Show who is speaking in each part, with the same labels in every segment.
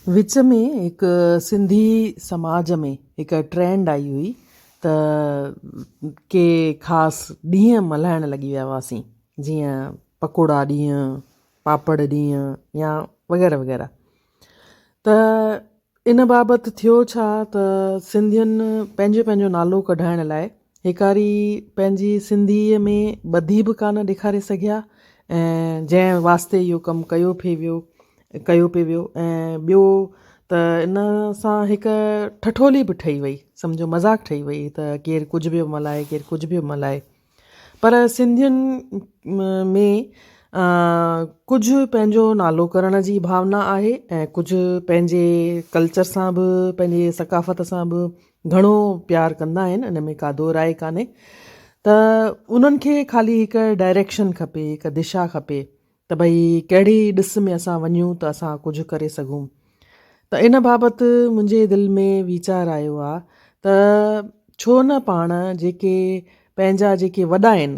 Speaker 1: وچ ۾ هڪ سنڌي سماج ۾ هڪ ٽرينڊ آئي هئي ته ڪي خاص ڏينهن ملهائڻ لڳي ويا هئاسين جيئن پڪوڙا ڏينهن پاپڙ ڏينهن يا وغيره وغيره ته ان بابت ٿيو ڇا ته سنڌين پنهنجو پنهنجو نالو ڪڍائڻ لاء هيڪاري پنهنجي سنڌيء ۾ ٻڌي به ڪانه ڏيکاري سگهيا ۽ جنهن واسطي اهو ڪم ڪيو پئي ويو ڪيو پئي ويو ۽ ٻيو ته ان سان هڪ ٺٺولي به ٺهي وئي سمجهو مذاق ٺهي وئي ته ڪير ڪجهه پيو ملهائي ڪير ڪجهه پيو ملهائي پر سنڌين ۾ ڪجهه پنهنجو نالو ڪرڻ جي ڀاونا آهي ۽ ڪجهه پنهنجي ڪلچر سان به پنهنجي ثقافت سان به گهڻو پيار ڪندا آهن ان ۾ ڪا دو راء ڪانهي ته انهن کي خالي هڪ ڊائريڪشن کپي هڪ دشا کپي ته ڀئي ڪهڙي ڏس ۾ اسان وڃون ته اسان ڪجهه ڪري سگهون ته ان بابت منهنجي دل ۾ ويچار آيو آ ته ڇو نه پاڻ جيڪي پنهنجا جيڪي وڏا آهن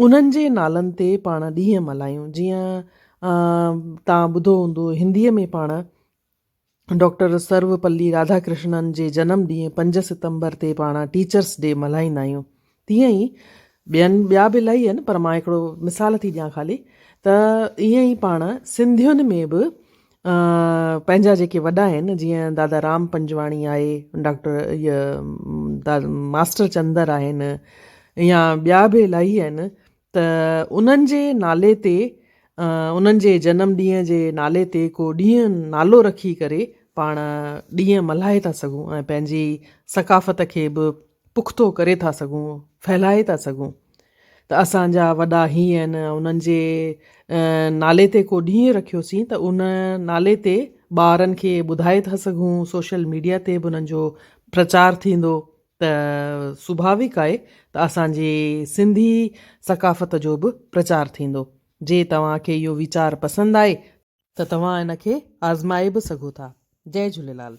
Speaker 1: انهن جي نالن تي پاڻ ڏينهن ملهايون جيئن تان ٻڌو هوندو هنديء ۾ پاڻ ڊاڪٽر سرو پلي راڌا ڪرشنن جي جنم ڏينهن پنج ستمبر تي پاڻ ٽيچرس ڊي ملهائيندا آهيون تيئن ئي ٻين ٻيا به الاهي آهن پر مان هڪڙو مثال ٿي ڏيان خالي ته ائين ئي پاڻ سنڌين ۾ به پنهنجا جيڪي وڏا آهن جيئن دادا رام پنجواڻي آهي ڊاڪٽر اهي ماسٽر چندر آهن يا ٻيا به الاهي آهن ته انهن جي نالي تي انهن جي جنم ڏينهن جي نالي تي ڪو ڏينهن نالو رکي ڪري پاڻ ڏينهن ملهائي ٿا سگهون ۽ پنهنجي ثقافت کي به پختو ڪري ٿا سگهون ڦهلائي ٿا سگهون ته اسان جا وڏا هي آهن انهن جي نالي تي ڪو ڏينهن رکيوسين ته ان نالي تي ٻارن کي ٻڌائي ٿا سگهون سوشل ميڊيا تي به انهن جو پرچار ٿيندو ته سڀاويڪ آهي ته اسان جي سنڌي ثقافت جو به پرچار ٿيندو. جي توهان کي اهو ويچار پسند آهي. ته توهان ان کي آزمائي به سگهو ٿا. جئي جهوليلال.